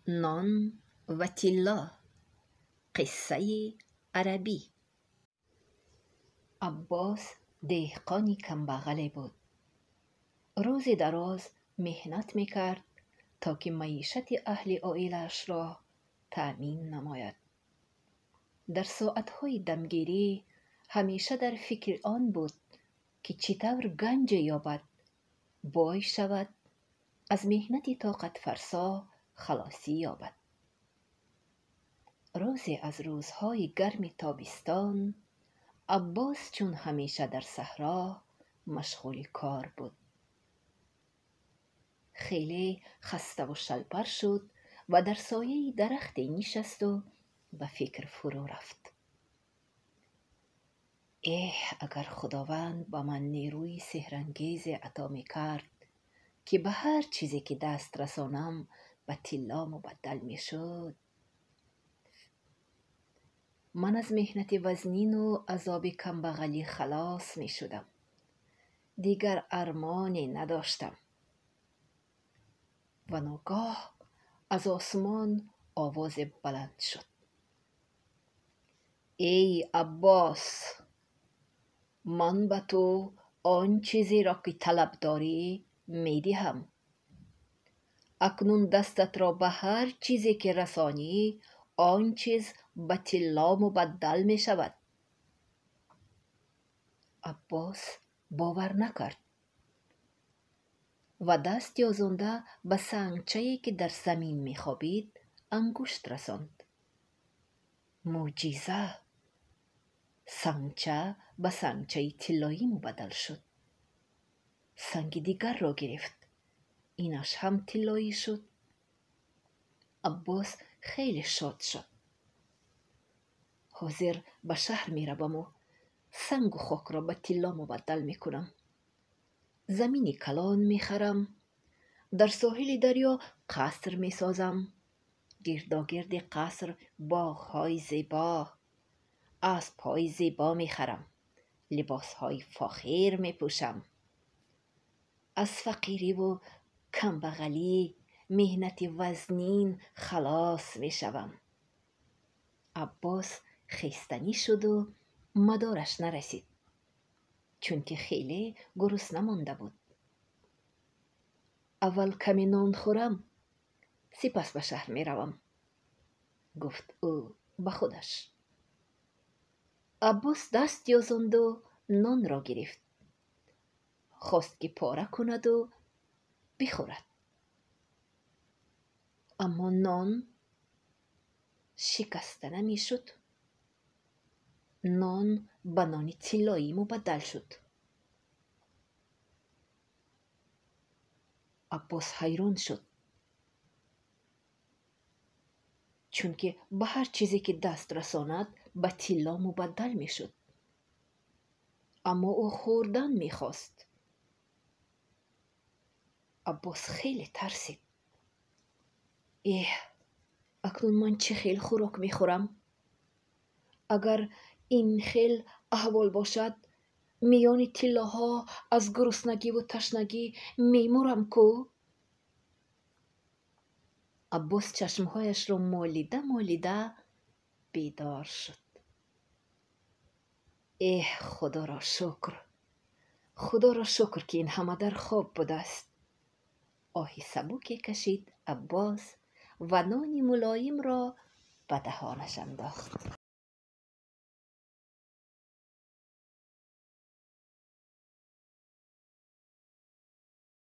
Нон ва тилло. Қиссаи арабӣ. Аббос деҳқони камбағале буд. Рӯзи дароз меҳнат мекард, то ки маишати аҳли оилаашро таъмин намояд. Дар соатҳои дамгирӣ ҳамеша дар фикри он буд, ки чӣ тавр ганҷе ёбад, бой шавад, аз меҳнати тоқатфарсо халосӣ ёбад. Рӯзе аз рӯзҳои гарми тобистон Аббос чун ҳамеша дар саҳро машғули кор буд. Хеле хаставу шалпар шуд ва дар сояи дарахте нишасту ба фикр фурӯ рафт. Эҳ, агар Худованд ба ман нерӯи сеҳрангезе ато мекард, ки ба ҳар чизе ки даст расонам, ба тилло мубаддал мешуд, ман аз меҳнати вазнину азоби камбағалӣ халос мешудам. Дигар армоне надоштам. Ва ногоҳ аз осмон овозе баланд шуд: «Эй Аббос, ман ба ту он чизеро, ки талаб дорӣ, медиҳам. Акнун дастатро ба ҳар чизе ки расонӣ, он чиз ба тилло мубаддал мешавад». Аббос бовар накард ва даст ёзонда ба сангчае, ки дар замин мехобид, ангушт расонд. Мӯъҷиза! Сангча ба сангчаи тиллоӣ мубаддал шуд. Санги дигарро гирифт, инаш ҳам тиллоӣ шуд. Аббос хеле шод шуд. «Ҳозир ба шаҳр мераваму сангу хокро ба тилло мубаддал мекунам. Замини калон мехарам, дар соҳили дарё қаср месозам, гирдогирди қаср боғҳои зебо, аспҳои зебо мехарам, либосҳои фохир мепӯшам. Аз фақириву камбағалӣ, меҳнати вазнин халос мешавам». Аббос хестанӣ шуду мадораш нарасид, чунки хеле гурусна монда буд. «Аввал каме нон хӯрам, сипас ба шаҳр меравам», гуфт ӯ ба худаш. Аббос даст ёзонду нонро гирифт. Хост, ки пора кунаду бихӯрад, аммо нон шикаста намешуд. Нон ба нони тиллоӣ мубаддал шуд. Аббос ҳайрон шуд, чунки ба ҳар чизе ки даст расонад, ба тилло мубаддал мешуд, аммо ӯ хӯрдан мехост. Аббос хеле тарсид. «Эҳ, акнун ман чӣ хел хӯрок мехӯрам? Агар ин хел аҳвол бошад, миёни тиллоҳо аз гуруснагиву ташнагӣ мемурам ку?» Аббос чашмҳояшро молида молида бедор шуд. «Эҳ, Худоро шукр, Худоро шукр, ки ин ҳама дар хоб будааст», оҳи сабуке кашид Аббос ва нони мулоимро ба даҳонаш андохт.